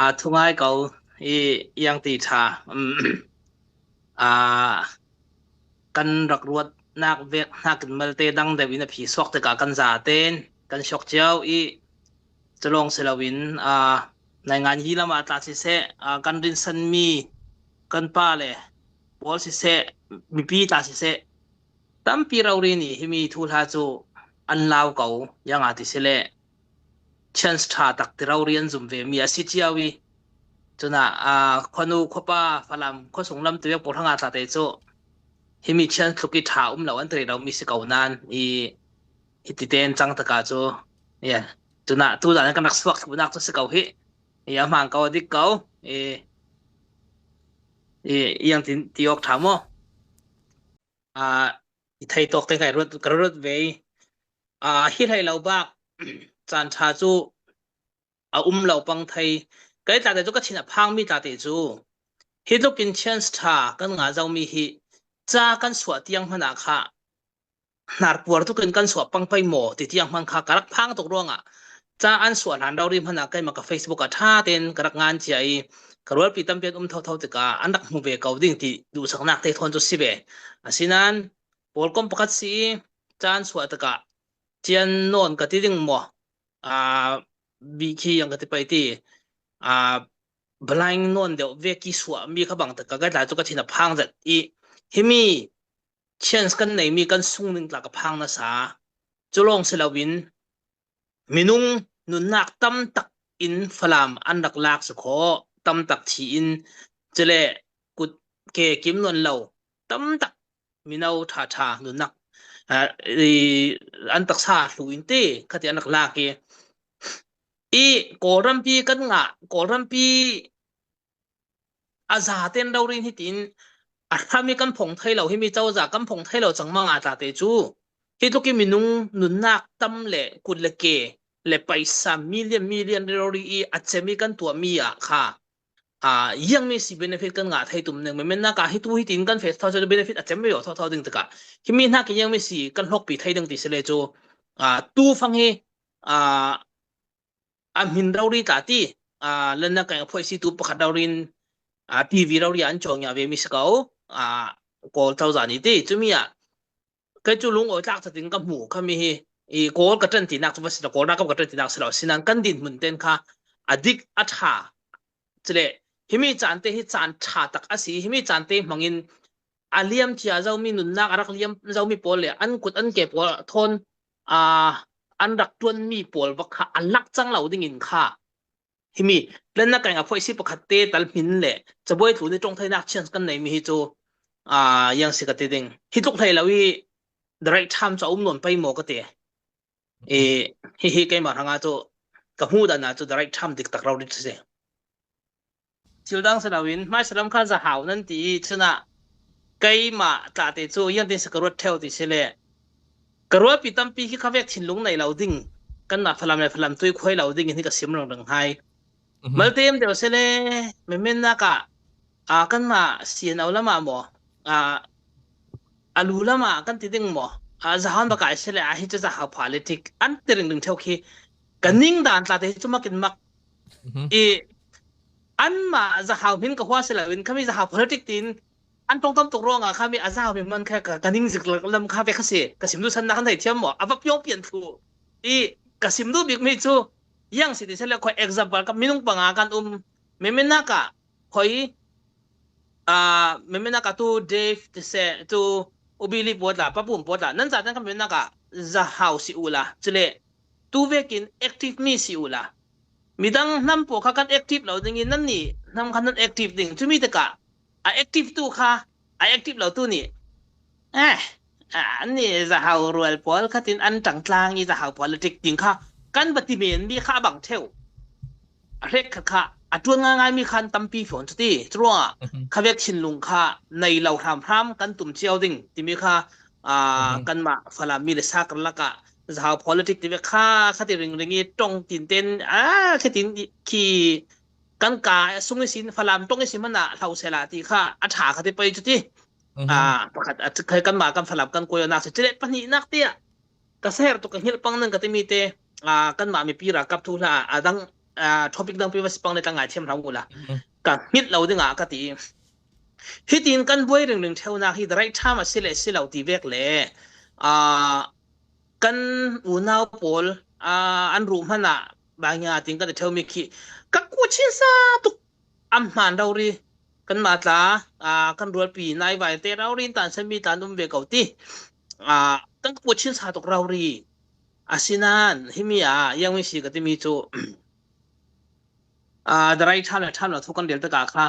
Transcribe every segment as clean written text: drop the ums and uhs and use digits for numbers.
Aa thu ngai ko i iang ti ṭha. Aa kan rak ruatnak vek hnakin malte dang deuh in a phi suak tikah kan za tein kan shock cio i culawng si loin aa naingan hi lam ah tla siseh kan rinsanmi kan pa le pawl siseh mipi tla siseh tampi rori nih himi thu hla cu an lau ko yang ah ti si le chance ṭha tak ti rori an zum ve mi a si cio i cuna khuanu khuapa Falam khuasung lam tuyak pawl hanga tla te cu himi chance tluk i ṭha um lo an ti lo mi si ko nan i hiti ten cang taka cu yeah tuna tu zan kan rak suak nak cu si ko hi i a hmaan ko a dik ko i i iang tin ti awk ṭha maw a i thei tawk te kai ruat ka ruat ve i a hi hlei lo bak caan ṭha cu a um lo pang thei kai tla te cu ka thin a phang mi tla te cu hi tluk in chance ṭha kan nga zomi hi ca kan suah tiang hmanh ah kha hnarpuar tuk in kan suah pang pei maw ti tiang hmang kha ka rak phang tuk ruangah ca an suah hlan rori hmanh ah keimah ka Facebook ah ṭha tein ka rak ngan cia i ka rualpi tampi an um thotho tikah an rak hmu ve ko ding ti duhsaknak te thawn cu si ve. Asinain pawlkom pakhat si i ca an suah tikah cian nawn ka ti ding maw aa bi khi ang ka ti pai ti aa blind nawn deuh ve ki suah mi kha bang tak ka tla cu ka thin a phang zat i himi chance kan neimi kan sung ning tla ka phang nasa. Cu lawng si loin minung nunnak tam tak in Falam an rak lak si khawh tam tak thi in cule kut ke kim non lo tam tak mino tha tha nunnak an taksa hlu in te khati an rak lak i i Kawlrampi kan ngah Kawlrampi A zaten rorin hitin a hram i kan phong thai lo himi cozah kan phong thai lo cang ma nga tla te cu hi tluk i minung nunnak tam le kut le ke le paisa million million rori i a cem i kan tuah mi ah kha a yang mi si benefit kan ngah thai tum ning men na ka hi tu hi tin kan face tho chu benefit a cem mi tho tho ding taka hi mi hna ki yang mi si kan hlok pi thai ding ti se le chu a tu fang hi a a min rori tla ti a lana kai phoi si tu pakhat rorin a TV rori an chong ya ve mi si ko a kawl cozah ni ti chumi ah kai chu lung oi tlak chatin ka hmu khami hi i kawl ka ṭan ti nak chu va si lo kawl rakam ka ṭan ti nak si lo sinan kan din mun ten kha adik a ṭha chile himi caan te hi caan ṭha tak a si himi caan te hmangin a liam cia zomi nunnak a rak liam zomi pawl le an kut an ke pawl thawn an rak ṭuanmi pawl va kha an lak cang lo dingin kha himi tlennak kai nga phoi si pakhat te tal hmin le cabuai tlu ni tong thainak chance kan nei mi hi cu yang si ka ti ding hi tluk thei lo i the right time chu um non pai mo ka ti e hi hi keimah ranga chu ka hmu dan na chu the right time dik tak ro rit si Thil dang si loin hmaisalam kha zahau nan ti i chun ah keimah tla te cu iantin si ka ruat ṭheo ti si le ka rualpi tampi hi kha vek thinlung nei lo ding kanmah Falam le Falam tui khuai lo ding in hi ka sim reng hai. Maltem deuh si le mimennak ah ah kanmah CNO lam ah maw ah alu lam ah kan ti ding maw ah zahan baka si le ah hi cu zahau politic an ti ring ring ṭheo khi ka ning dan tla te hi cu makin mak I anmah zahau min ka hua si loin khami zahau politic tiin an tongtam tuk ruangah khami a zahau min man kha ka ning zik lam kha ve kha si ka sim du san na kan thei thiam maw a va pyong pian thlu i ka sim du bik mi cu yang si ti sele khoi example ka minung panga kan um memena ka khoi a memena ka tu Dave ti se tu ubili pot la papum pot la nan za tan ka memena ka zahau si ula chule tu vekin active mi si ula Midang hnam pawl kha kan active lo ding in nan nih hnam kha nan active ding. Cumi tikah a active tu kha a active lo tu nih eh an nih zahau rual pawl khatin an ṭang tlang i zahau politic ding kha kan va ti men mi kha a bang theu. A hrek kha kha a ṭuan ngaingai mi khan tampi fawn cuti. Curuangah khavek thinlung kha nei lo hramhram kan tum cio ding timi kha kanmah Falam mi le sa karlak ah zahau politic ti ve kha khati ring ring i tong tin ten a khitin khi kan ka sung i sin falam tong i sin mana hlau sela ti kha a tha kha ti pei chu ti a pakhat a khai kan ma kan falam kan koyo nak se chile pahnih nak tia ka ser tu ka hil pang nan ka ti mi te a kan ma mi pi ra kap thu hla adang. Topic dang pi va si pang le tlang ngai thiam hram u la. Ka hngilh lo dingah ka ti. Hitin kan buai ringring theunak hi the right time a si le si lo ti vek le kan unau pawl an ruh hmanh ah bangya ting kan i theumi khi ka ku chin sa tuk am hmaan rori kan mah tla kan rualpi nai vai te raurin tan sami tlan um ve ko ti kan ku chin sa tuk rori asinan himi ah yang si ka timi cu the right time le time lo thu kan rel taka kha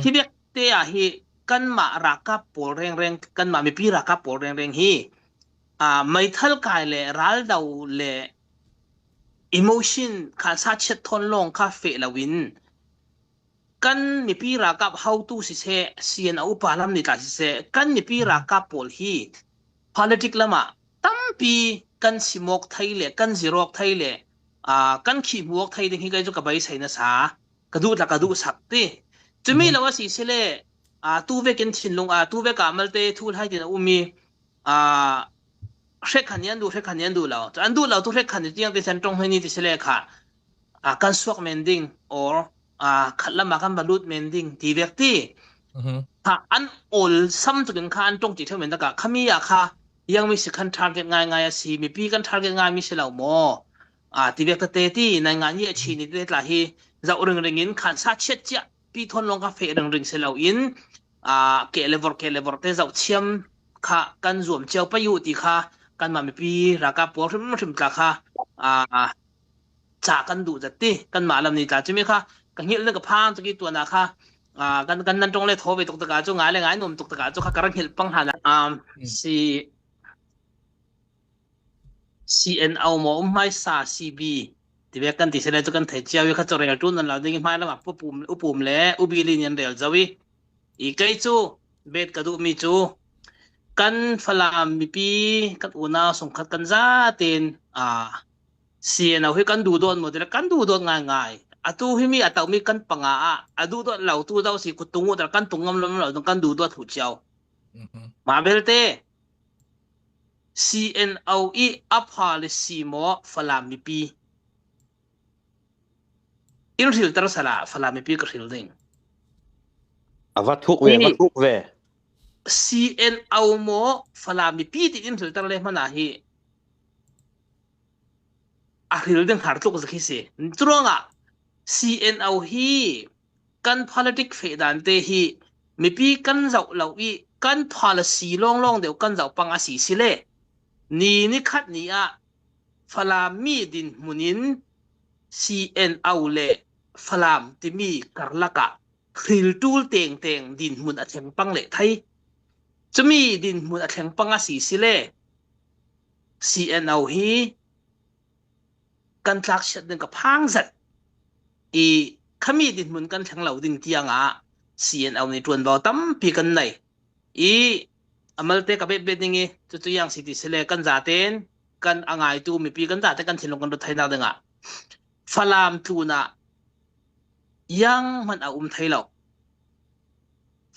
hi bek te ah hi kanmah ralkap pawl rengreng kanmah mipi ralkap pawl rengreng hi meithal kai le raldo le emotion kha sa chiat thawn lawng kha feh loin kan mipi ralkap hotu siseh CNO upa lam nih tla siseh kan mipi ralkap pawl hi politic lam ah tampi kan simawk thei le kan zirok thei le kan khihmuak thei ding hi kai cu ka beisei na sa ka duh tla ka duh sak ti cumi lo a si sile tu vekin thinlung a tu vek ah malte thul hai tin a um i hrekhan an duh hrekhan an duh lo an duh lo tu hrekhan tiang te san tong hoi ni ti sile kha kan suak men ding or khat lam ah kan va lut men ding ti vek ti kha an ol sam tukin kha an tong ti theu men taka khami ah kha yang mi si khan target ngai ngai a si mipi kan target ngai mi si lo maw a ti vek te ti nai nga ni a chi ni te tla hi zau ring ring in khan sa chiat chia pi thon long ka fe ring ring se lo in a ke le vor ke le vor te zau chiam kha kan zuam chiao pa yu ti kha kan ma mipi raka pawl hrim hrim tla kha a ca kan duh zat ti kan mah lam ni tla chumi kha ka hngilh na ka phang chuki tuan ah kha kan kan nan tong le tho ve tuk taka chu ngai le ngai nuam tuk taka chu kha ka rak hngilh pang han um si CNO maw um hmaisa CB ti ve kan ti sele chu kan thei chiao i kha chorel tu nan lo ding hmai lam ah pupum upum le ubili ni an rel zo i i kei chu bet ka duh mi chu kan Falam mipi kan unau sungkhat kan za ten a CNO hi kan duh dawt maw tile kan duh dawt ngaingai. Atu hi mi a tomi kan panga ah a duh dawt lo tu do si kutung u kan tung ngam lam lo kan duh dawt hu cio. Mah belte CNO i a policy maw Falam mipi in hril tar sala Falam mipi ka hril ding. A va thuk ve, va thuk ve. CNO maw Falam mipi ti in hril tar le hmana hi A hril ding har tluk khi si. Curuangah CNO hi kan politic feh dan te hi mipi kan zoh lo i kan policy lawnglawng deuh kan zoh pang a si si le ni ni khat ni ah Falam mi dinhmun in CNO le Falam timi karlak ah hriltul tengteng dinhmun a thleng pang le thei. Cumi dinhmun a thleng pang a si si le CNO hi kan tlakchiat ding ka phang zat i khami dinhmun kan thleng lo ding tiang ah CNO nih ṭuanvo tampi kan nei i amalte ka bet bet ding i cucu yang si ti sile kan zaten kan a ngaitu mipi kan zate kan thinlung kan rut thainak dingah Falam tlun ah yang hmanh a um thai lo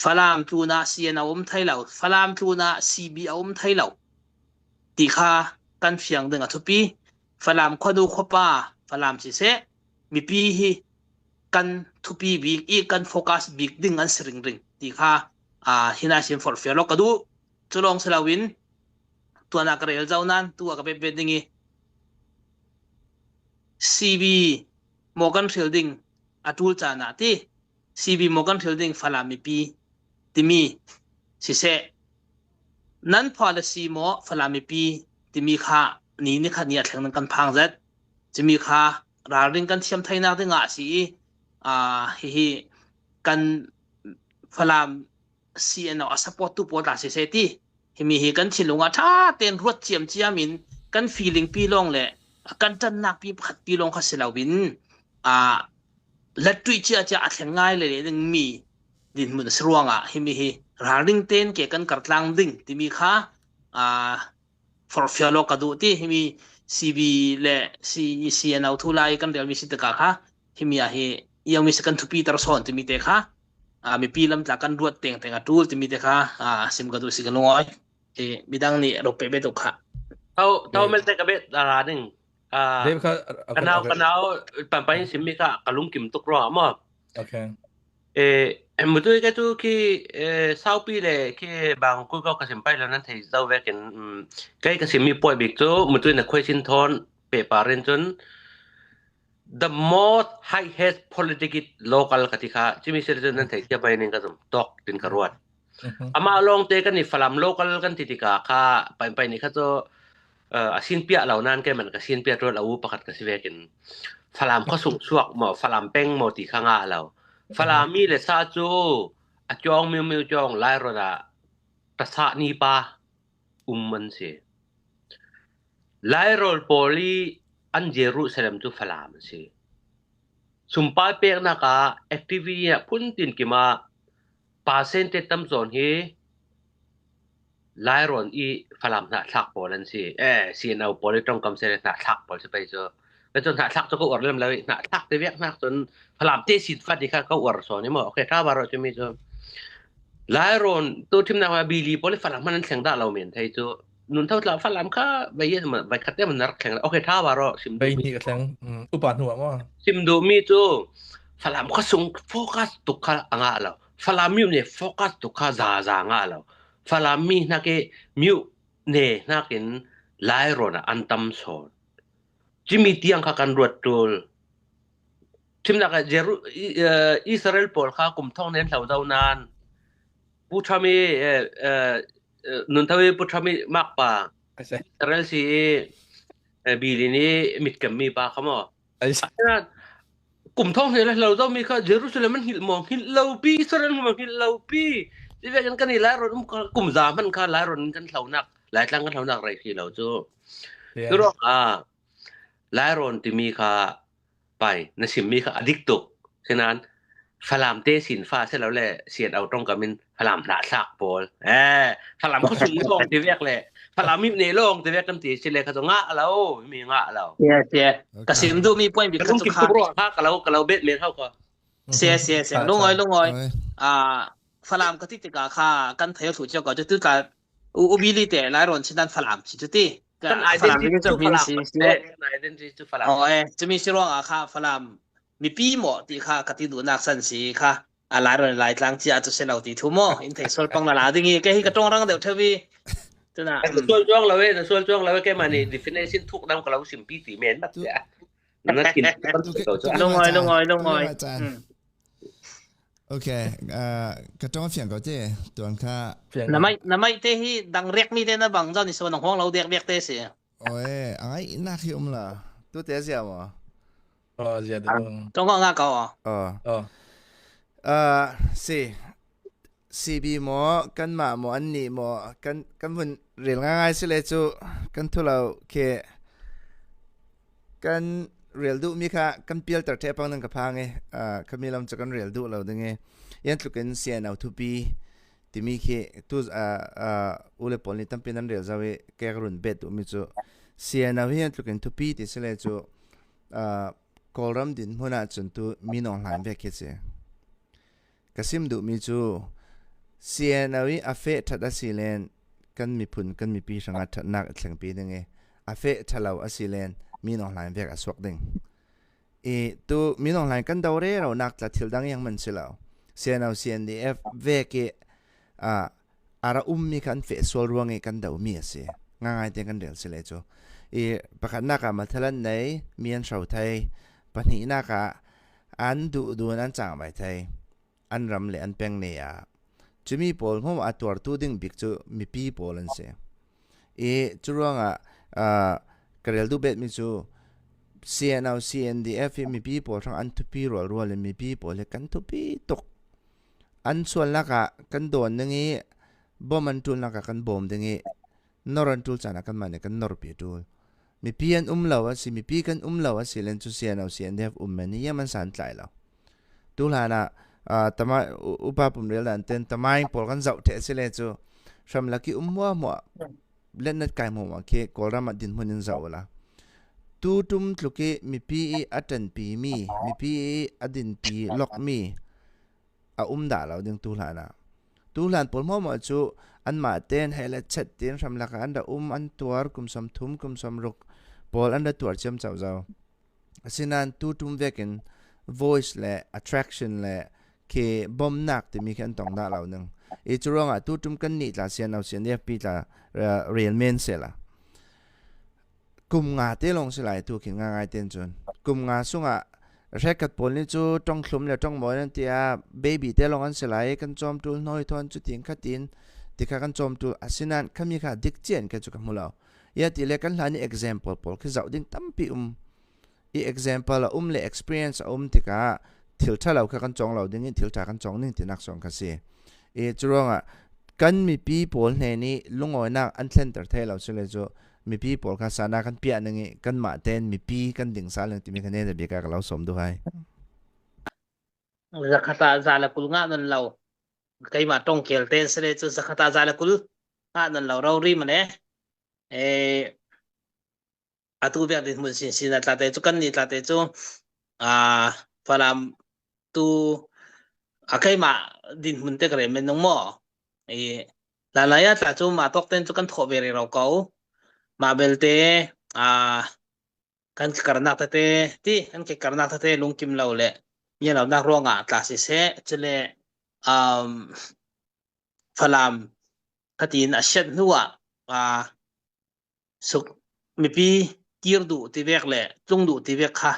Falam tlun ah CN a um thai lo Falam tlun ah CB a um thai lo ti kha kan fiang ding a thupi. Falam khuanu khuapa Falam siseh mipi hi kan thupi bik i kan focus bik ding an si ringring ti kha hina sin forhfial awk ka duh. Cu lawng si loin tuan ah ka rel zau nan tu ah ka bet bet ding i CB maw kan hril ding a tul caan ah ti CB maw kan hril ding Falam mipi timi siseh nan policy maw Falam mipi timi kha ni ni khat ni a thleng kan phang zet cimi kha ralring kan thiam thainak ding ah si i hihi kan Falam CNO a support tu pawl ta si se ti himi hi kan thinlung ah tha tein ruat ciam ciam in kan feeling pi lawng le kan ṭannak pi pakhat pi lawng kha si lo in let cia cia a thleng ngai le ding mi dinhmun a si ruangah himi hi ralring tein ke kan kartlang ding timi kha forhfial awk ka duh ti himi CB le CNO thu lai kan relmi si tikah kha himi ah hi iomi si kan thupi tar sawn timi te kha mipi lamtla kan ruat teng teng a tul timi te kha sim ka duh si ka lungoi midang nih rok pe be tu kha tau tau mel te ka bet ra ding. Ah, Dave kha okay, kanau okay. kanau pampai simmi kha ka lungkim tuk rua ma. Okay. Eh mutui ka tu khi saupi le khi bang ku ko ka simpai lo nan thei zo vekin kai ka simmi poi bik cu mutui na question thon pe parin cun the most highest political local ka ti kha chimi sel cun nan thei sia pai ning ka zum tok tin ka ruat. Amah lawng te kan i Falam local kan ti tikah kha pai pai nih kha cu a sin piah lo nain kei man ka sin piah ṭual a u pakhat ka si ve kin Falam khuasung chuak maw Falam peng maw ti kha nga lo. Falam mi le sa cu a kyong miu miu kyong lai ron ah tasa ni pa um an si. Lairawl pawl i an Jerusalem cu Falam a si. Sumpai peknak ah activity ah phuntin kim ah Pasente tam zawn hi Lairawn i Falam hnahthlak pawl an si. Eh, CNO pawl i tongkam seh hnahthlak pawl si pei cu. Cu hnahthlak cu ka uar lem lo i hnahthlak te vek hnak cun Falam te sin fat i kha ka uar sawn i maw. Okay, tha ba ro cu mi cu. Lairawn tu thimnak ah bili pawl i Falam hman an thleng dah lo men thei cu. Nun tho tla Falam kha vai vai khat te man rak thleng. Okay, tha ba ro sim Bei ni ka thleng. Upa hnu ah maw? Sim duh mi cu Falam kha sung focus tuk kha anga lo. Falam mi nih focus tuk kha za za nga lo. Falam mi hna ke myu ne hnakin Lairawn ah an tam sawn. Cimi tiang kha kan ruat tul. Thimnak ah Jeru Israel pawl kha kum thong nen hlo do nan Pu Trump i nun tho i Pu Trump i mak pa Israel si i bilin i mitkam mi pa kha maw Asinain kum thong hnih le hlo zomi kha Jerusalem an hngilh maw? Hngilh lo pi, Israel maw hngilh lo pi. Ti kan kan i Lairon um kum za hmanh kha Lairon in kan hlonak, Laitlang kan hlonak rei khi lo cu. Cu ruangah Lairon timi kha pai na simmi kha a dik tuk. Sinain Falam te sin fa se lo le sian au tong kam in Falam hlah thlak pawl. Eh, Falam khuasung lawng ti vek le Falam im ne lawng ti vek kan ti si le kha nga lo mi nga lo. Yeah, yeah. Ka sim du mi point bi kha chu kha. Kha ka lo ka lo bet men hau ko. Se se se lungoi lungoi. Ah Falam ka ti tikah kha kan thei thu cheu ko chu tu tla ubili te lai ron chin dan Falam chi chu ti. Kan identity cu Falam. Kan identity cu Falam. Oh eh chumi si ruang ah kha Falam mipi maw ti kha ka ti duhnak san si kha a lai ron lai tlang chia chu se lo ti thu mo in thei sol pang la la ding i ke hi ka tong rang deuh thevi tuna na sual chuang lo e na sual chuang lo e ke mani definition thuk dam ka lo sim pi ti men mat ya na kin lungoi lungoi lungoi. Okay, ka tong fiang ko te tuan kha. Namai namai te hi dang rek mi te na bang zan ni so nang hong lo dek dek te si. Oi, angai nak hi um la. Tu te zia mo. Oh, zia de dong. Tong ko nga ko. Oh. Oh. Si CB mo kan mah mo an nih mo kan kan vun rel ngai si le cu kan thu lo ke kan rel duh mi kha kan pial ter the pang nan ka phang e khami lam chu kan rel duh lo ding e yan tlukin CNO thupi timi khi tu ule pawl nih tampi nan rel zau i ke ka run bet duhmi cu CNO hi an tlukin thupi ti si le cu Kawlram dinhmun ahcun tu minung hlan vek khi si. Ka sim duhmi cu CNO i a feh ṭhat a si len kan miphun kan mipi hrangah ṭhatnak a thlengpi ding i a feh ṭhalo a si len minung hlan vek a suak ding. I tu minung hlain kan do re ro nak tla thil dang yang man si lo. CNO CNDF ve ke a ara um mi kha an fe sual ruang i kan do mi a si. Nga ngai te kan rel si le cu. I pakhat nak ah mathalan nei mi an hro thei. Pahnih nak ah an duh dun an chang mai thei. An ram le an peng ne ah. Cumi pawl hmom a tuartu ding bik cu mipi pawl an si. I curuangah ka rel duh betmi cu CNO CNDF hi mipi pawl hrang an thupi rualrual in mipi pawl hi kan thupi tuk. An sualnak ah kan dawn ding i bom an ṭulnak ah kan bawm ding i nor an ṭul caan ah kanmah nih kan norpi a ṭul. Mipi an um lo a si, mipi kan um lo a si len cu CNO CNDF um men hi yam an san tlai lo. Tu hlan ah tama upa pumrel dan ten tamaing pawl kan zoh the si le cu hramlak i um huahmuah letnat kai hmuahmuah khi Kawlram ah dinhmun in zoh la. Tu tum tluk i mipi i a ṭanpi mi, mipi i a dinpi lok mi a um dah lo ding tu hlan ah. Tu hlan pawl hmuahmuah cu anmah ten hei le chet tin hramlak ah an ra um an tuar kum 30 kum 60. pawl an ra tuar ciam cau zau. Asinain tu tum vekin voice le attraction le khi bomnak timi khi an tong dah lo ning. I cu ruangah tu tum kan nih tla sian lo sian FP tla rel men se la. Kum nga te lawng si lai tu khin nga ngai ten cun. Kum nga sungah rekat pawl nih cu tong thlum le tong mawi nan tia baby te lawng an si lai kan cawm tul noi thon cu tin khatin tikha kan cawm tul asinan khami kha dik cian ke chu ka hmu lo. Ya ti le kan hlan i example pawl khi zoh ding tampi um. I example a um le experience a um tikah thil ṭha lo kha kan cawng lo ding in thil ṭha kan cawng ning tinak song kha si. I curuangah kan mipi pawl hne nih lungawinak an thlenter thai lo sile cu mipi pawl kha sana kan piah ning i kanmah ten mipi kan ding sal ning timi kha ne na bia ka lo som du hai. Zakhat ah za le 20 nga nan lo. Keimah tong kel ten sile cu zakhat ah za le 20 nga nan lo ro ri mane. Eh atu vek din hmun sin sin tla te cu kan ni tla te cu a Falam tu a keimah din hmun te ka rem men nung mo i lalaya tla cu ma tok ten cu kan thawh ve ro ko ma belte a kan karnak tete ti kan ke karnak tete lungkim lo le ngian lo nak ruangah tla si se chile um Falam khatin a siat hnu ah suk mipi kir duh ti vek le tlung duh ti vek kha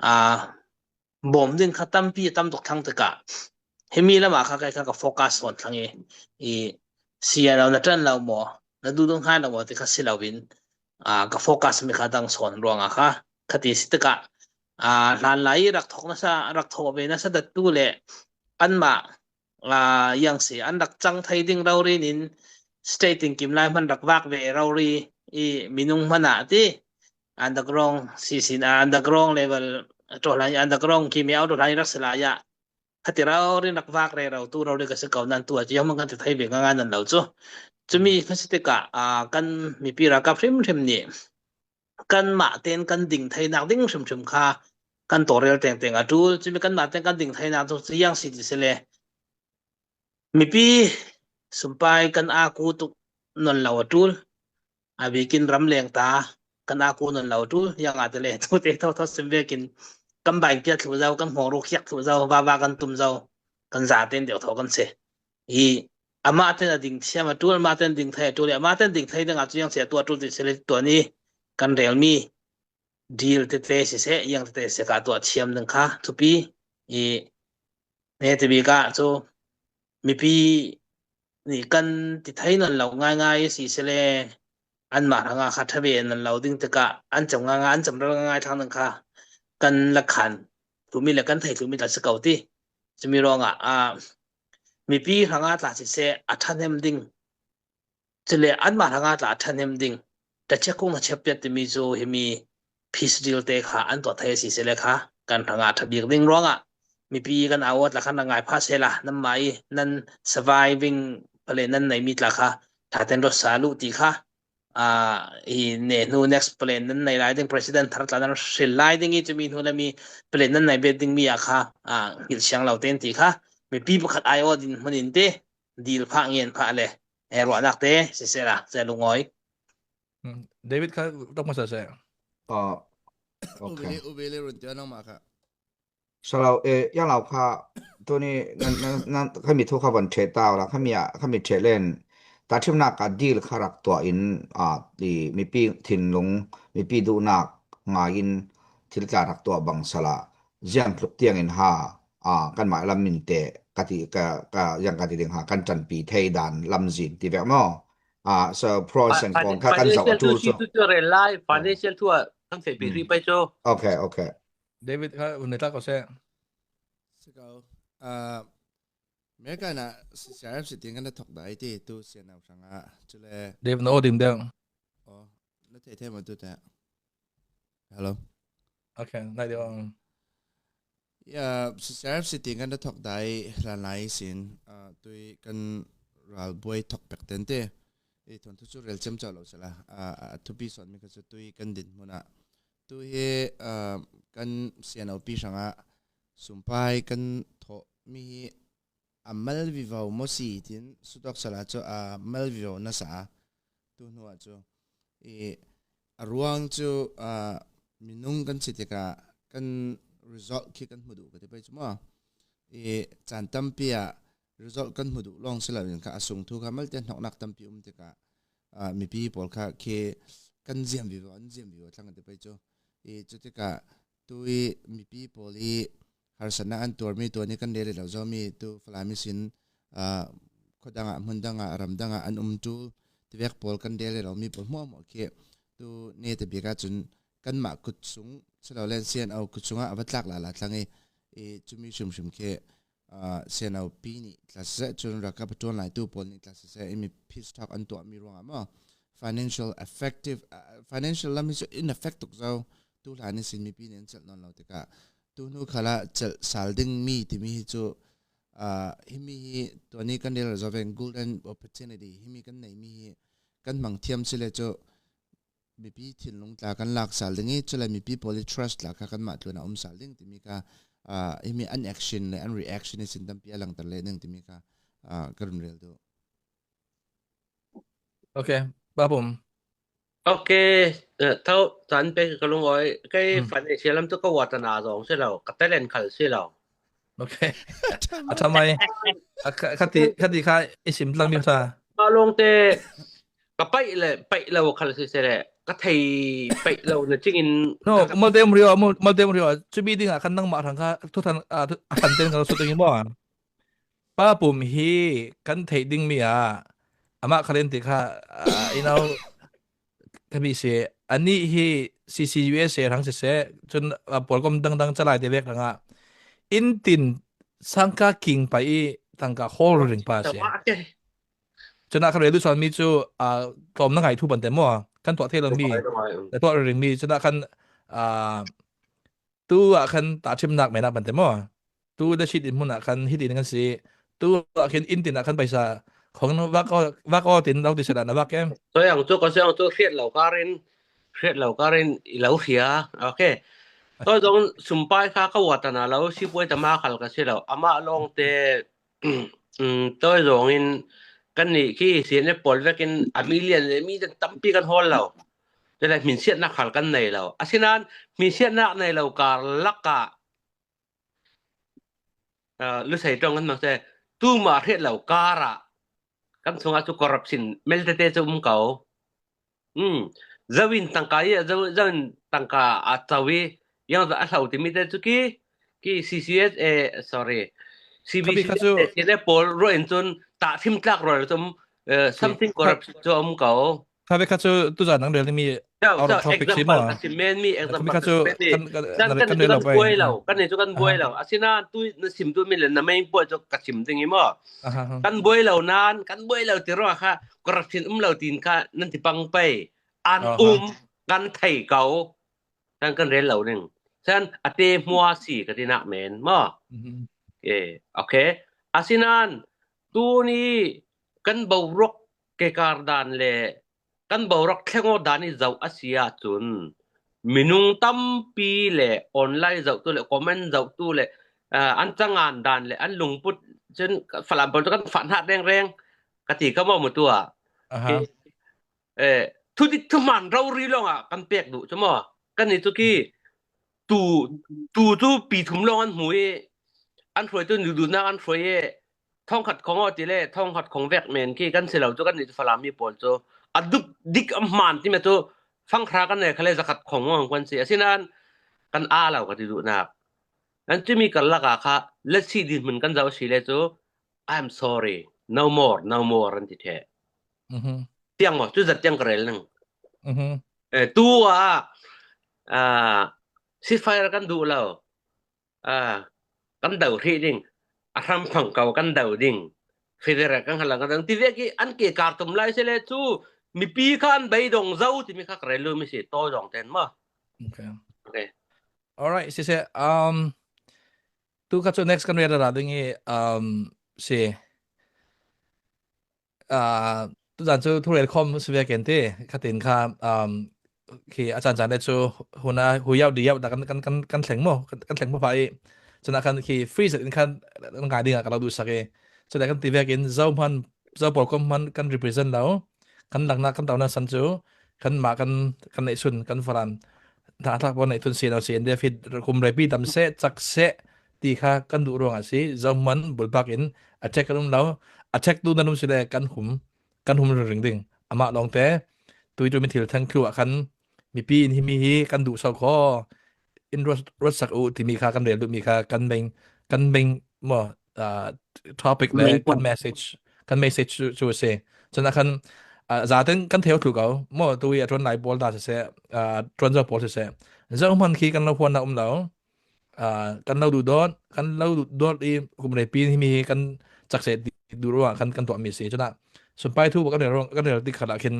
aa bawm ding kha tampi a tam tuk thang tikah himi lam ah kha kai kha ka focus hon thlang i i sia lo na ṭan lo maw na duh dong hnga lo maw ti kha si lo in aa ka focus mi kha dang sawn ruangah kha khati si tikah aa hlan lai i rak thok nasa rak thawh ve nasa dattu le anmah yang si an rak cang thei ding rorin in state in kim lai hman rak vak ve rori i minung hman ah ti underground si sin underground level to lai underground ki mi auto lai rak sala ya khati ro rin rak vak re ro tu ro ri ka se ko nan tu a chiang man kan ti thei ve nga nga nan lo chu chumi kha si tikah kan mipi ralkap hrim hrim nih kanmah tein kan ding theinak ding hrimhrim kha kan tawlrel tengteng a ṭul. Cumi kanmah tein kan ding theinak cu yang si ti si le mipi sumpai kan aku tuk non lo a ṭul. A bikin ramleng ta kan aku non lo a ṭul. Yang ah tele tu te tho tho sim vekin kan bain pia thlu zau kan hmawng ru khiak thlu zau va va kan tum zau kan za ten deuh tho kan si. Hi amah ten a ding thiam a ṭul amah ten ding thei a ṭul i amah ten ding thei ding ah cu yang sia tuah ṭul ti si le tuan i kan relmi deal tete siseh yang tete siseh ka tuah thiam ding kha thupi i ne tibi ka cu mipi nih kan ti thei nan lo ngaingai si sile anmah hrangah kha ṭha nan lo ding tikah an cem ngangai an cem ral ngangai thang ding kha kan lakhan thlumi le kan thei thlumi tla si ko ti cumi ruangah ah mipi hrangah tla siseh a ṭhahnem ding cule anmah hrangah tla a ṭhahnem ding tachia kung na chiap piat timi cu himi peace deal te kha an tuah thei si sele kha kan hrangah ṭha bik ding ruangah mipi kan awat la khan ngai pha sela nan mai nan surviving pale nan nei mi tla kha tha ten ro sa lu ti kha a hi ne hnu next plan nan nei lai ding president thar tla nan hril lai ding i chumi hnu le mi plan nan nei bet ding mi a kha a hil siang lo ten ti kha mipi pakhat ai o din hmunin te dil pha ngen pha le e ruahnak te si sela se lungoi David kha tok masa se. Uh, okay. Ubele ubele run ti anang ma kha. Salau e yang lau kha to ni nan nan nan khami thu kha van the ta la khami a khami the len ta thim nak ka deal kha rak tua in a ti mi pi thin lung mi pi du nak nga in thil tla rak tua bang sala ziang tluk tiang in ha a kan mah lam min te ka ti ka ka yang ka ti ding ha kan ṭan pi thei dan lam zin ti vek mo Ah, so pros and cons kha kan zoh Financial tu tu cu. si tu rel lai financial tu ah kan feh pi ri pai cu. Okay, okay. David kha un ta ko se. Siko. Uh, America na CRF si ting kan thok dai ti tu sian au hranga chule David na odim deuh. Oh, na thei thei ma tu ta. Hello. Okay, nai deuh. Yeah, CRF si ting kan thok dai lan lai sin tui kan ral buai thok pek ten te. I thon thu chu rel chem chaw lo sala. A thupi son mi kha chu tui kan din hmuna. Tu hi kan CNOP hranga sumpai kan tho mi hi a mal vivo mo si tin sutok sala chu a mal vivo na sa tu hnu ah chu i. A ruang cu uh, minung kan si tikah kan result khi kan hmu duh ka ti pei cu maw. I caan tampi ah result kan hmu duh lawng si loin kha a sungthu kha malte hnoknak tampi um tikah uh, mipi pawl kha khi kan ziam vivo an ziam vivo thlang ti pei cu. I cu tikah tu i mipi pawl i harsatnak an tuarmi tuan i kan rel lo zomi tu Falami sin uh, khuadang ah hmundang ah ramdang ah an um tu tivek pawl kan rel lo mi pawl hmuahhmuah khi tu ne te bik ahcun kanmah kut sung silolen CNO kut sungah a va tlak la la thlang i i cumi hrimhrim khi CNO pi nih tla siseh cun ralkap a ṭuan lai tu pawl nih tla siseh imi peace talk an tuahmi ruangah maw financial effective financial lam hi cu ineffect tuk zo tu hlan in sin mipi nih an celh nawn lo tikah tu hnu khala celh sal ding mi timi hi cu himi hi tuani kan rel zoven golden opportunity himi kan nei mi hi kan hmang thiam sile cu mipi thinlung tla kan lak sal ding i cule mipi pawl i trust tla kha kanmah tlun a um sal ding timi kha himi an action le an reaction i sin tampi a langter le ding timi kha ka run rel duh. Okay, babum. Okay, thau chan pe ka lung oi kai financial lam tu ka watana zong si lo ka talent khal si lo. Okay. A thamai. Khati khati kha isim tlang mi sa. Ma long te ka paih le paih lo khal si se le ka thei paih lo na ching in No, mal dem rio mal dem rio chubi ding ah kan nang ma thang kha thu than a than ten kan su ting mo. Pa pum hi kan thei ding mi a ama khalen ti kha you know kami si ani hi CCUSA rang si se chun polkom dang dang chalai te vek ranga in tin sangka king pa i tangka hol ring pa si. Cun ah kan rel duh mi cu tlawm na ngai thu ban te maw kan tuah thei lomi na tuah ring mi cun ah khan tu ah khan ta thimnak men ah ban te maw tu da shit in hmun ah khan hit in kan si tu ah khin in tin ah khan paisa khong vak vak o tin lo ti sala na vak em Soyang chu ko soyang chu hriat lo karin hriat lo karin i lo hria okay to zong sumpai kha ka watana lo si puai tama khal ka si lo ama long te Tawi zawng in kannih khi CNF pawl vekin a million le mi tampi kan hawl lo. Cule hminsiatnak khal kan nei lo. Asinain hminsiatnak nei lo karlak ah uh, lusei tong kan mang se tumah hriat lo kar ah kan chungah cu corruption mel tete cu um ko. Mm. Zawin tangka i zawin tangka a co i yang a hlo timi te cu ki ki CCS eh sorry Khabi CBC kha cu le pawl ruah in cun tah thim tlak rual cum something corruption cu um ko. Khabi kha cu tuzan nang rel mi So, out so of topic si example ma. ka chim men mi Khabi example kha ka cu chim men mi kan kan kan kan kan cu rel lo kan pai. buai lo kan ni cu kan buai lo asinain tu na sim tu mi le na main point cu ka chim ding i mo Aha. kan buai lo nan kan buai lo ti ruang kha corruption um lo tin kha nan ti pang pei an um kan thei ko kan kan rel lo ning san ate hmua si ka ti nak men mo okay okay asinan tu ni kan boruak ke kar dan le Kan boruak thlengaw dan i zoh a si ahcun minung tampi le online zohtu le comment zohtu le uh, an cangan dan le an lungput cun Falam pawl cu kan fah hna rengreng ka ti ka mo mu tu ah. Aha. Eh, thudik thuman rori lawng ah kan pek duh cu maw kan ni cu ki tu tu cu pi thum lawng an hmu i an hruaitu nu duhnak an hruai i thongkhat khong aw ti le thongkhat khong vek men khi kan si lo cu kan nih Falam mi pawl cu a duk dik a hmaan ti me cu fanghra kan nei khale zakhat khong ngong kan si asinain kan a lo ka ti duhnak nan cimi karlak ah kha let's see din hmun kan zoh si le cu I'm sorry no more no more an ti the tiang mo cu zat tiang ka rel ning tu ah ceasefire kan duh lo Ah, kan do hrih ding. A hram phang ko kan do ding. Federal kan halang kan ti ve ki an ke kar tum lai se le cu mipi kha an beidong zo timi kha ka rel lu mi si to dong ten ma. Okay. Okay. All right, si se um tu kha cu next kan rel ra ding i um si uh, tuzan cu thurel khom si ve ken ti khatin kha um khi a chan chan le cu huna hu yau di yau da kan kan kan kan thleng mo kan thleng mo pa i chuna khan khi freeze in khan ngai ding ka lo du sake chuna kan ti vek in zo man zo por kom man kan represent lo kan lang na kan taw na san chu Kan mah kan kan neih sun kan faran hna thlak pon neih thun si no si NDF hi kum repi dam seh cak seh ti kha kan duh ruang ah si zohman bulpak in attack kan um lo attack tu nan um si le kan hum kan hum ring ding amah lawng te tuitu mi thil thang thlu ah khan mipi in hi mi hi kan duh so kho in ruat ruat sak u timi kha kan rel duh mi kha kan main kan main mo uh, topic le Main kan point. message kan message cu cu a si cun ah khan uh, zaten kan theo thlu ko mo tu i a tuan lai pawl da siseh uh, tuan zo pawl siseh zo hman khi kan lo huan na um lo uh, kan lo duh dot kan lo duh dot i kum re pin hi mi hi kan chak se du ruang kan kan tuah mi si cun ah sunpai thu kan rel kan rel tik khala khin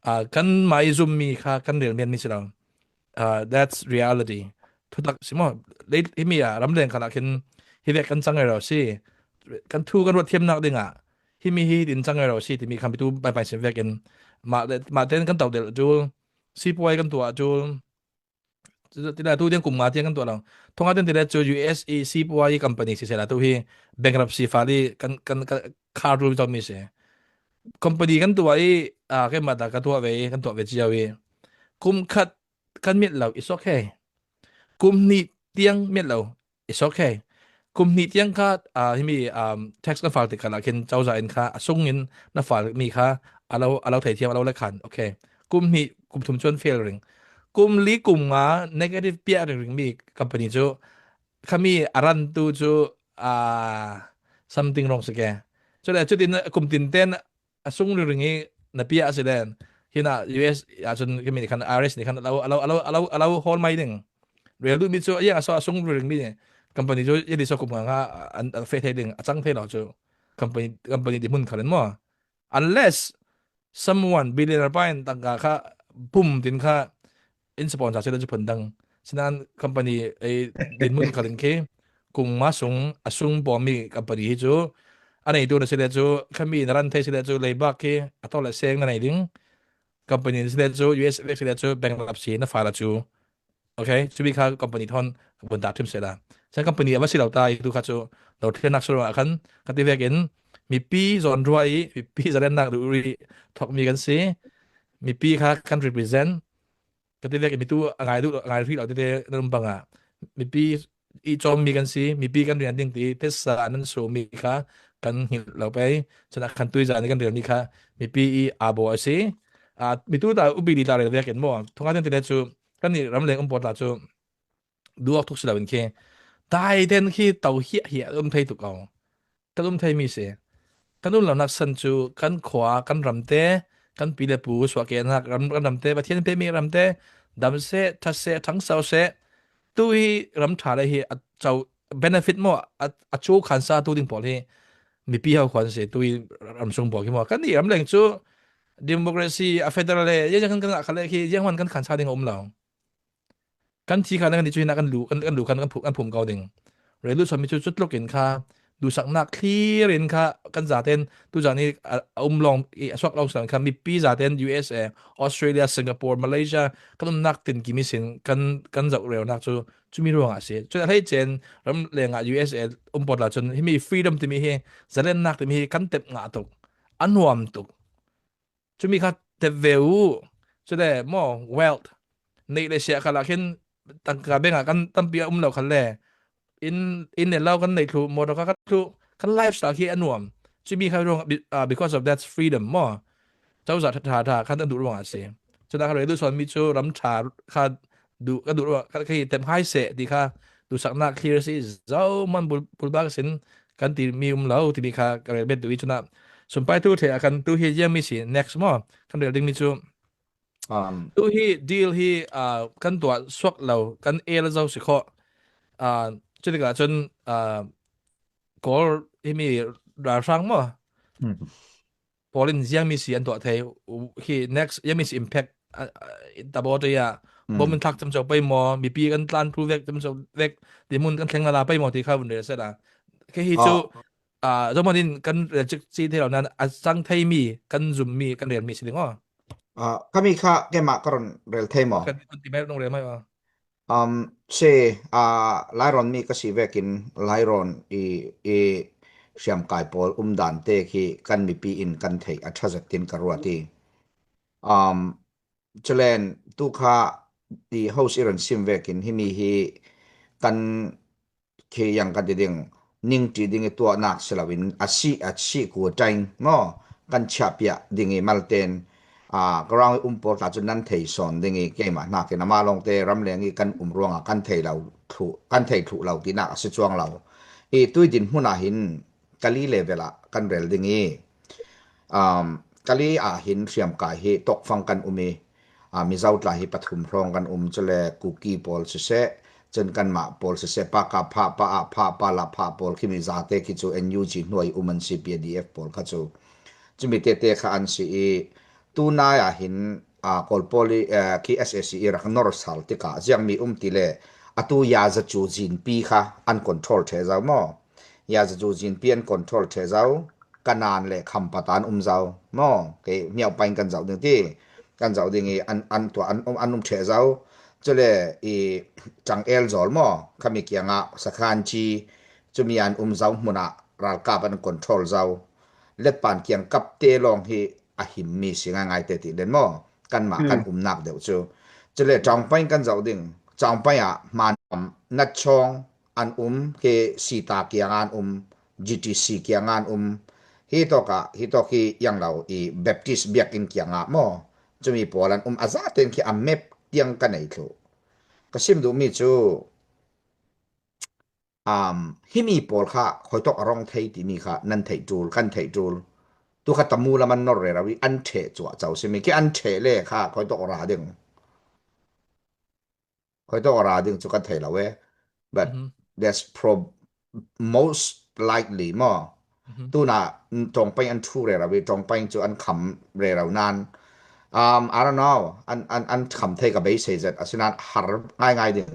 uh, kan mai zum mi kha kan rel men mi si lo uh, that's reality thutak si mo le himi ah ramleng khala khin hi vek kan chang ero si kan thu kan ruat thiam nak ding ah himi hi din chang ero si timi kham tu bai bai sin vek in ma ma ten kan tau del chu si puai kan tua chu tila tu ding kum nga tiang kan tua lang thonga ten tila chu USA si puai company si sela tu hi bankruptcy fali kan kan khar ru mi se company kan tua i a ke ma da ka tua ve kan tua ve chiao i kum khat kan mit lo is okay kum hnih tiang mit lo is okay kum hnih tiang kha uh, himi um, tax kan file tik khala khin cozah in kha a sung in na file mi kha alo alo thei thiam alo le khan okay kum hnih kum thum chuan fail ring kum li kum nga negative pia ring ring mi company chu khami aran tu chu uh, something wrong sike chule chutin kum tin ten a sung ring i na pia a si len hina US ahcun kimi nih khan IRS nih khan alo alo alo alo alo hold mai ding rel duh mi cu yang aso a sung ring mi company cu yedi so kum nga an fe thei ding a chang thei lo cu company company di mun khalin mo unless someone billionaire pa in tangka kha pum tin kha in sponsor sila chu phun dang sinan company ei dinmun khalin khi kung ma sung asung bo mi company hi chu anei tu na sile chu khami na ran thei sile chu leiba khi ato le seng na nei ding company sile chu US sile chu bankruptcy na file chu okay chu bi kha company thon bun ta thim sela chan company ava si lo ta tu kha chu lo thlen nak suru khan kati vek in mi pi zon ruai mi pi zaren nak du ri thok mi kan si mi pi kha kan represent Ka ti vek mitu a ngai duh ngai rih lo tete nan um bang ah mipi i cawmmi kan si mipi kan rian ding ti tessa nan sumi kha kan hngilh lo pei cun khan tui zan kan relmi kha mipi i abo a si a mitu ta ubi li ta rel vek in mo thonga ten tene chu kan ni ramleng um pot la chu duak thuk si lo in khi dai ten khi tau hia hia um thei tu ko kan um theimi si. Kan um lonak san cu kan khua, kan ram te, kan pi le pu suahkehnak ram, kan ram te, Pathian pemi ram te, dam seh, ṭhat seh, ṭhangso seh, tu hi ram ṭha le hi a co benefit mo a a cu khan sa tu ding pawl hi mipi ho khuan si tu hi ram sung pawl khi mo kan nih ram leng cu democracy a federal le ye kan kan khale khi yang man kan khan sa ding a um lo Kan thi kha kan cuhin ah kan lu kan kan lu khan kan kan phum ko ding. Relu sami cu cutluk in kha duhsaknak thlir in kha kan zaten tu zan i a um long i a suak long san kha mipi zaten USA, Australia, Singapore, Malaysia kan umnak tin kimi sin kan kan zoh reu nak cu cumi ruang ah si. Cun hlei chen ram leng ah USA um pot la cun himi freedom timi hi zalennak timi hi kan tep nga tuk a nuam tuk cumi kha tep ve u cule maw wealth neih le sia kha khin tangka beng ah kan tampi a um lo khan le in in le lo kan nei thlu motor ka kan thlu kan lifestyle khi a nuam cumi kha ruang because of that's freedom maw cozah tha tha khan an duh ruang ah si cuna kha du son mi cu ram tha kha du ka duh ruang kha khi tem hai se ti kha du saknak clear si zo man bul bulbak sin kan ti mi um lo ti mi kha ka rel bet du i cuna sunpai tu the kan tu hi yem mi si next mo kan rel ding mi cu Um, tu hi deal hi uh, kan tuah suak lo kan el zo si kho uh, cu tikah cun uh, kawl hi mi ralhrang mo mm. pawl in ziang mi si an tuah thei hi next yami si impact tabo te ya bom in Mm. thak cham chau pai mo mi pi kan tlan pru vek cham chau vek ti mun kan thleng la pai mo ti kha bun re se la ke hi chu Ah, a zomon in kan rel chik chi thei lo nan a chang thei mi kan zum mi kan rel mi si ding o ah, kami kha keimah ka ron rel thei maw? kan kan ti mai nong re mai wa Um, si ah Lairon mi ka si vekin Lairon i i hriamkai pawl um dan te khi kan mipi in kan theih a ṭha zetin ka ruat i um, Culen tu kha ti host i ron sim vekin himi hi kan khi yang kan ti ding ningṭi ding i tuahnak si loin a si a si ku ṭaing maw kan chiahpiah ding i malten ground i um pawl tla cu nan thei sawn ding i keimah nakin amah lawngte ramleng i kan um ruangah kan thei lo thlu kan thei thlu lo tinak a si chuang lo i tuidin hmun ah hin kali level ah kan rel ding i um, kali ah hin hriamkai hi tokfang kan um i Mizo tla hi pathum hrawng kan um cule Kuki pawl siseh cun kanmah pawl siseh Paka pha pa ah pha pa la pha pawl khi mi zate khi cu NUG hnuai um an si PDF pawl kha cu cumi tete kha an si i tunai ah hin Kawl pawl i khi SAC i rak nor sal tikah ziangmi um ti le atu yazacu zinpi kha an control the zau maw Yazacu zinpi an control the zau kanan le khampat an um zau maw ke miau pain kan zau ding ti kan zoh ding i an an tuah an um an um ṭheh zau cule i changel zawl maw khami kiangah sakhan ci cumi an um zau hmun ah ralkap an control zau letpan kiang kap te lawng hi a him mi si ngai te ti den maw kanmah kan umnak deuh cu cule changpain kan zoh ding changpain ah hman nat chong an um ke sita kiang an um GTC kiang an um hi tok ah hi tok hi yang lo i Baptist biakinn kiang ah maw cumi pawl an um aza ten khi a map tiang ka nei thlu ka sim duh mi cu um himi pawl kha khoi tok arong thei ti mi kha nan thei tul kan thei tul tu kha tamu lam an nor re rawi an the chua chau simi ki an the le kha khoi tok ra ding Khoi to ra ding cu kan thei lo e. But Mhm. that's pro most likely mo. Mhm. Tuna tongpeng an thu re rawi tongpeng cu an kham re ro nan um I don't know an an an kham thei ka beisei zet asinan har ngai ngai ding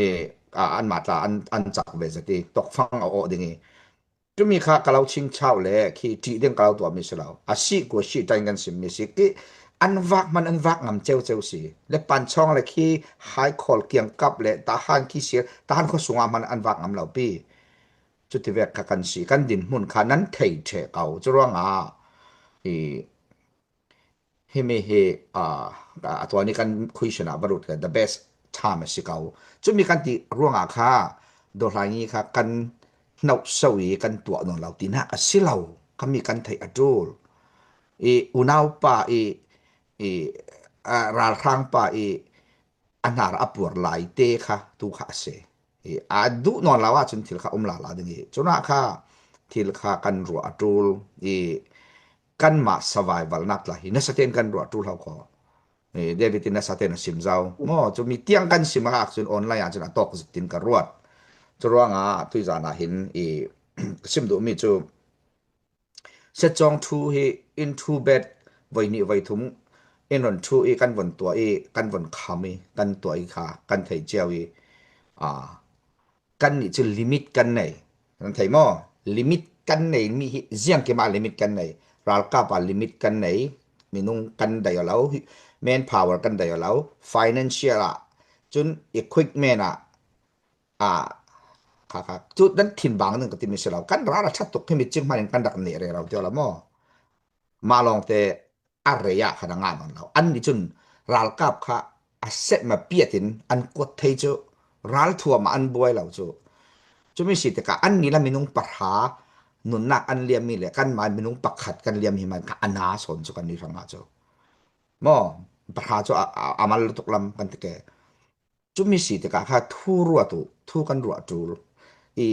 e an ma tla an an chak ve zati tokfang a o ding i Cumi kha ka lo chingchau le khi ṭih ding ka lo tuahmi si lo. A si ku si ṭain kan simmi si. Ki an vak man an vak ngam ceu si. Le panchong le khi haikhawl kiang kap le tahan khi sir tahan kho sungah man an vak ngam lo pi. Cuti vek kha kan si. Kan din hmun kha nan thei ṭhe ko. Cu ruangah i Himi hi uh, atuan i kan question ah va lut the best time a si ko. Cumi kan ti ruangah kha dohlaingi kha kan hnoh so i kan tuah nawn lo tinak a si lo. Kami kan theih a ṭul. I unau pa i i ralhrang pa i a hnar a puar lai te kha tu kha a si. I a duh nawn lo ahcun thil kha um la la ding i cunah kha thil kha kan ruah a ṭul i kanmah survival nak tla hi nasa ten kan ruah tu hlau kho David in nasa ten a sim zau mo cu mi tiang kan sim ah cun online ah cun a tok tin ka ruat cu ruangah tuizan ah hin i sim duh mi cu setchong thu hi in thu bet voi ni voi thum in ron thu i kan von tua i kan von kham i kan tua i kha kan thei chiao i a Kannih cu limit kan nei. Nan thei maw? Limit kan nei mi hi ziang kim ah limit kan nei. Ralkap ah limit kan nei. Minung kan dai lo. Manpower kan dai lo. Financial ah cun equipment ah ah kha kha cu nan thin bang nan ka timi si lo. Kan ral a that tuk khi mi cing hman in kan rak ne re lo ti lo maw? Mah lawngte a rei ah khan a ngah nawn lo. An nih cun ralkap kha a set ma piat in an kuat thei cu ralthuam ah an buai lo cu. Cumi si tikah an nih la minung pahra nunnak an liammi le kanmah minung pakhat kan liam hi man kha a na sawn cu kan ni hrang ah cu. Maw pahra cu a, a, a mal tuk lam kan ti ke. Cumi si tikah kha thu ruat u, thu kan ruah ṭul i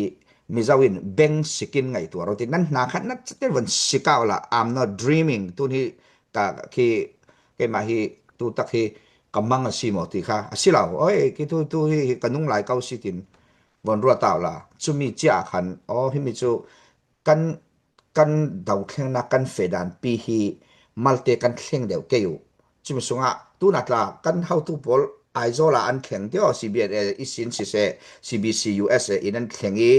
Mizo in beng sikin ngaihtuah ro ti nan hna kha na te von sikau la I'm not dreaming tun hi ka khi keimah hi tu tak hi ka mang a si maw ti kha a si lo oi ki tu tu hi ka nung lai ko si tin von ruat tau la cumi chia khan oh himi cu kan kan dothlennak kan fedan pi hi malte kan thleng deuh ke u cumi sungah tuna tla kan hotu pawl Aizawl ah an thleng tio CBNA isin siseh CBC USA in an thleng i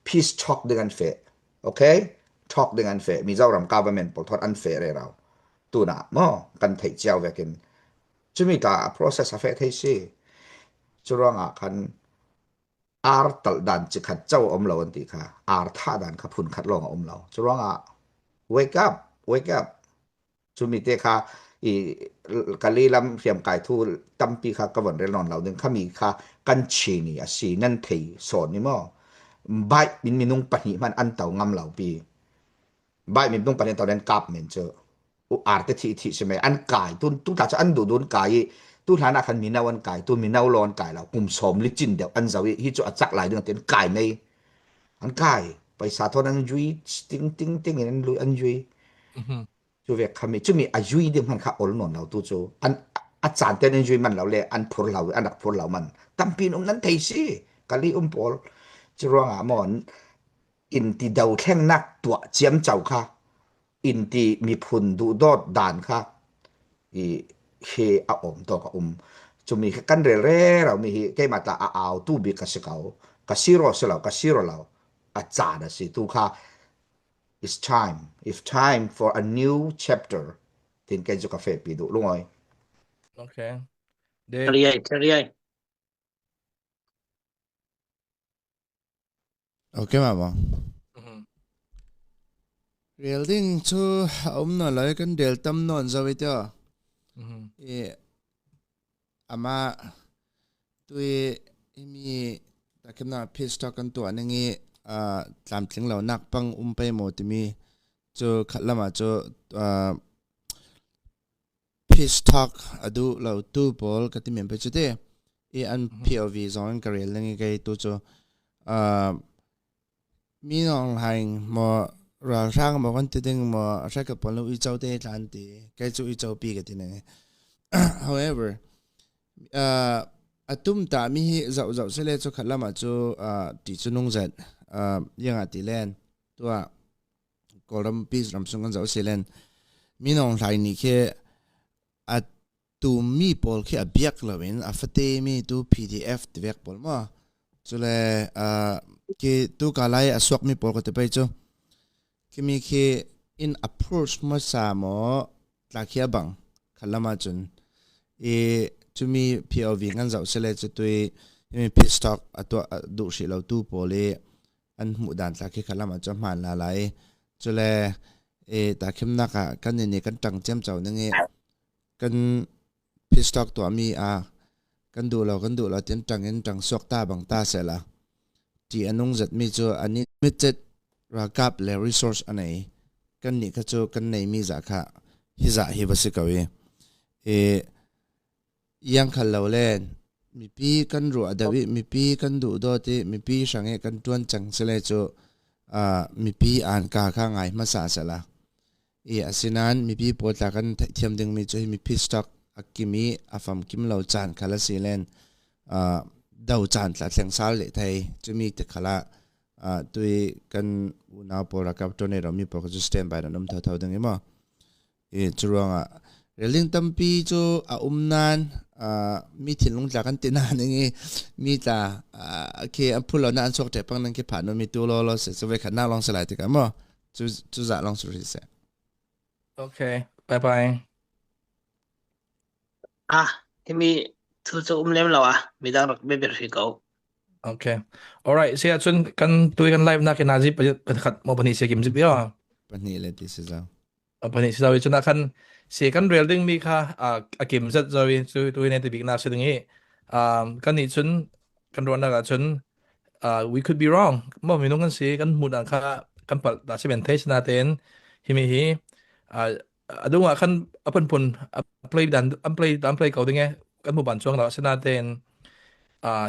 peace talk ding an fe okay talk ding an fe Mizoram government pawl thot an fe re rau tuna mo kan theih ciao vekin cumi ta process a fe thei si curuangah khan Ar talh dan cikhat co a um lo an ti kha. Ar thah dan kha phun khat lawng a um lo. Curuangah wake up, wake up. Cumi te kha. I kali lam hriam kai thu tampi kha ka von rel non lo ding khami kha kan chini a si nan thei sawn ni maw bai min minung pahnih hman an to ngam lo pi bai min minung pahnih to den kap men chu u ar te thi thi si me an kai tun tu ta chu an du dun kai i tu hlan ah khan mino an kai tu mino lo an kai lo kum som li chin deuh an zo i hi chu a chak lai ding ten kai nei an kai paisa thon an yui ting ting ting in an lui an yui cu ve khami cumi a yui ding hman kha ol non lo tu chu an a caan ten an yui man lo le an phur lo an rak phur lo man tampi um nan thei si kali um pawl cu ruangah mon in ti do thlengnak tuah ciam chau kha in ti miphun duhdawt dan kha i he a um to ka um cumi kha kan rel rero mi hi keimah ta a au tu bik ka si ko ka siro si lo ka siro lo a caan a si tu kha it's time it's time for a new chapter tin kai chu ka fe pi du lungoi Okay. Dave. Riai, riai. Okay ma bang. Rel ding chu a um na lai kan del tam non zo i tio. I ama tui imi takimna peace talk kan tuah ning i tlamtling lo nak pang um pe mo timi chu khat lama chu Peace talk a duh lo tu pawl ka ti men pe cu te. I an POV zong in ka rel ning i kei tu cu uh, mi nong hlaing maw ralhrang maw kan ti ding maw hre ka pawl nu uico te tlan ti kei cu uico pi ka ti ning. However, uh, atum ta mi hi zoh zoh sele cu khat lam ah cu uh, ti cu nung zet uh, yang ah ti len tua Kawlram peace ram sung kan zoh silen minong hlai nih khi a tummi pawl khi a biak loin a fate mi tu PDF tivek pawl maw cule uh, khi tu ka lai a suak mi pawl ka te pei cu khimi khi in approach hmasa maw tla khi a bang khalam ahcun i cumi POV kan zoh sile cu tui mi peace talk a tuah duh hrih lo tu pawl i an hmuh dan tla khi khalam ah cun hmaan la lai cule e takhimnak ah kan ni kan ṭang ciamco ning i kan pistok tuahmi a kan duh lo kan duh lo tin ṭang in ṭang suak ta bang ta sela ṭi a nung zatmi cu ani mitcet ralkap le resource a nei kan nih kha cu kan neimi zah kha hi zah hi va si ko i e Iang khal lo len. Mipi kan ruah deuh i mipi kan duh dawt i mipi hrang i kan ṭuan cang sile cu uh, mipi aanka kha ngai hmasa sehla. I asinain mipi pawl tla kan theihthiam dingmi cu hi mipi stock a kim i a famkim lo caan khal a si len uh, do caan tla thleng sal leh thei cumi te khal ah uh, tui kan unau pawl ralkap ṭuan i romi pawl kha cu stand by nan um thotho ding i maw I curuangah reling tampi cu a um nain uh, mi thinlung tla kan ti na ning i mi tla uh, khi an phulo na an chuak ṭe pang nan khi phan mi tu lo lo se cu ve khat nak long se lai tikah maw cu cu za long su ri se Okay, bye bye. Ah, himi thu cu um lem lo ah midang rak be ber ko. Okay. All right. Sia cun kan tui kan live nak in azi pakhat mo pahnih se kim zip yo. Pahnih le ti si zau. Pahnih si zawi cun ah khan si kan rel ding mi kha a kim zat zawi cu tu ne ti bik na si ding i kan nih cun kan ruahnak ah cun we could be wrong mo minung kan si kan hmuh dan kha kan palh ta si ben thei sina tein himi hi adung ah khan a phunphun a play dan an play an play ko ding e kan hmu ban chuang lo sina tein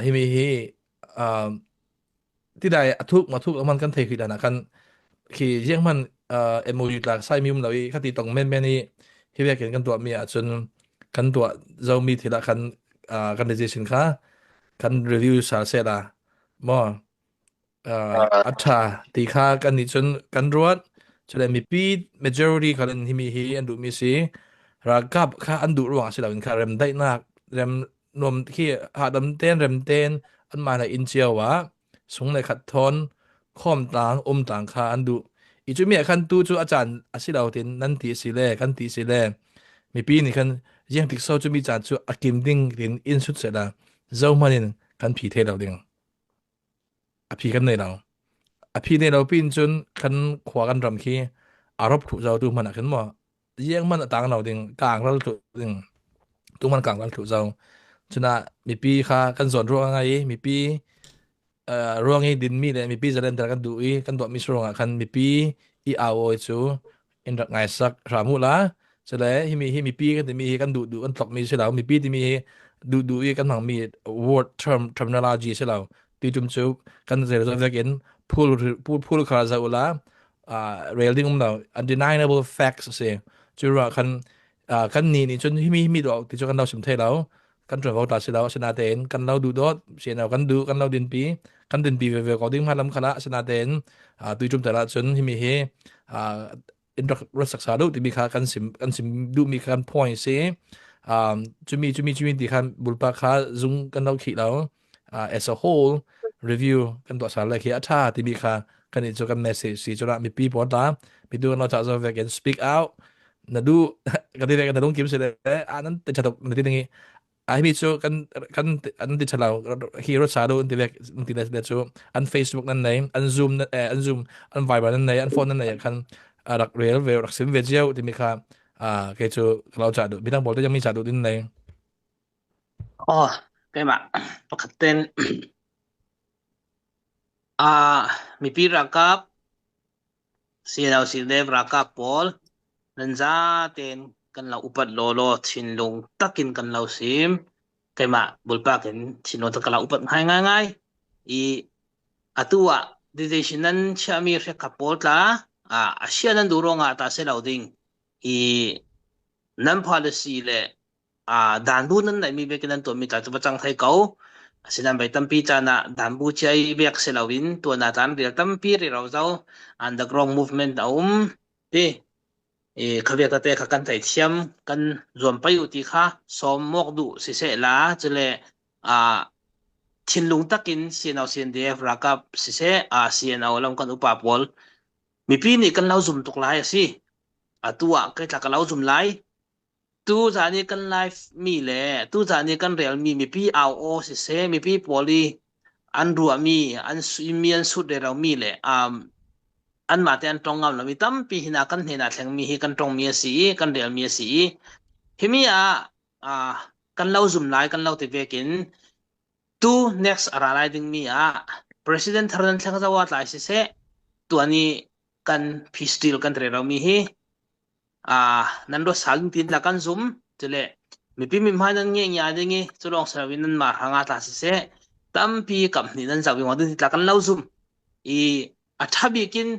himi hi Tidai a thuk ma thuk man kan thei khi dan ah khan khi riang man MOU tlak sai mi um lo i khati tong men men i hi vekin kan tuah mi ahcun kan tuah zomi thil ah khan kan decision kha kan review sal se la mo a tha ti kha kan nih cun kan ruat chule mipi majority kha in himi hi an duh mi si ralkap kha an duh ruang si lo in kha rem daihnak rem nuam khi hahdam ten rem ten an mah le inn cio ah sung le khat thawn khawm tlang um tlang kha an duh i cu mi ah khan tu cu a caan a si lo tin nan ti si le kan ti si le mipi nih khan jiang tik so cu mi caan cu a kim ding tin in sut se la zo hman in kan phi the lo ding a phi kan nei lo a phi nei lo pin cun kan khua kan ram khi arop thu zo tu hman ah khin mo. Yeng man a tang lo ding kaang ral tlu ding tuman kaang ral tlu zo cuna mipi kha kan zawn ruang ngai i mipi ruang i dinmi le mipi zalen ter kan duh i kan duahmi ruangah khan mipi i au oi cu in rak ngai sak hram u la cule himi hi mipi kan timi hi kan duh duh kan tlokmi si lo mipi timi hi duh duh i kan hmangmi word term terminology si lo ti tum cu kan zel zo vek in phul phul phul kha za ula rel ding um lo undeniable facts si cu ruah khan kan ni nih cun himi himi do ti cu kan lo sim thei lo kan ṭuanvo ta si lo asinatein kan lo duh dawt sino kan duh kan lo dinpi kan dinpi veve ko ding hma lam khala asinatein tuiṭum tal ahcun himi hi in rak rak saksa duh timi kha kan sim kan sim duhmi kha kan point si um cumi cumi cumi ti khan bulpa kha zung kan lo khih lo as a whole review kan tuah sal le khi a tha timi kha kan i cu kan message si cuna mipi pawl ta mitu kan lo cha zo ve can speak out na du ka ti ve kan lung kim si le a nan te chatok na ti dingi ai mi chu kan kan an ti chalo hi ro sa do an ti ve an ti le chu an Facebook nan nei an Zoom nan an Zoom an Viber nan nei an phone nan nei khan rak rel ve rak sim ve jiao ti mi kha a ke chu lo cha du bidang bol te jang mi cha du din nei. Oh, keimah pakhat ten ah mipi ralkap CNO CNDF ralkap pawl nan zatein kan lo upat lawlaw thinlung takin kan lo sim. Keimah bulpak in thinlung tak ka lo upat ngai ngai ngai. I atu ah decision nan chiahmi hriakkhat pawl tla ah a sia nan duh ruangah ta si lo ding i nan policy le danbu nan neihmi bik in nan tuahmi tla cu va cang thai ko. Asinain voi tampi caan ah danbu cia i biak si loin tuan ah caan rial tampi ri ro zo underground movement a um ti i khavia te kha kan theithiam kan zuam pai u ti kha sawm mawk duh siseh la cule a thinlung takin CNO CNDF ralkap siseh a CNO lam kan upa pawl mipi nih kan lo zum tuk lai a si atu ah kai tla ka lo zum lai Tuzaan i kan live mi le tuzaan i kan relmi mipi au aw siseh, mipi pawl i an ruahmi, an mi an sut reromi le um, anmah te an tong ngam lomi tampi hina kan hnen ah thlengmi hi kan tongmi a si i kan relmi a si i himi ah uh, kan lo zum lai kan lo ti vekin tu next a ra lai dingmi ah president thar nan thleng zawa tlai siseh tuan i kan peace deal kan reromi hi nan ruat sal tin la kan zum cule mipi mi hmai nan nge ngia ding i culong sarawin nan mar hanga tla siseh tampi kam hnih nan zau ing ding tla kan lo zum i a tha bikin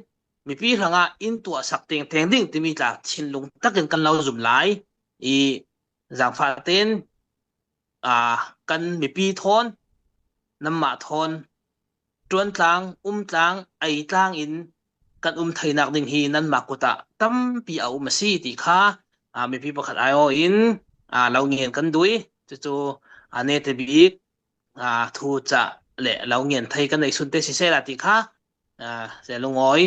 mipi hranga in tuah sak teng teng ding timi tla thinlung takin kan lo zum lai i zangfa ten kan mipi thawn namma thawn Ṭuantlang, umtlang, eitlang in kan um theinak ding hi nanmah kut ah tampi a um a si ti kha mipi pakhat aiawh in lo ngen kan dui. Cucu a nete bik thu ca le lo ngen thei kan nei sun te siseh la ti kha lungawi.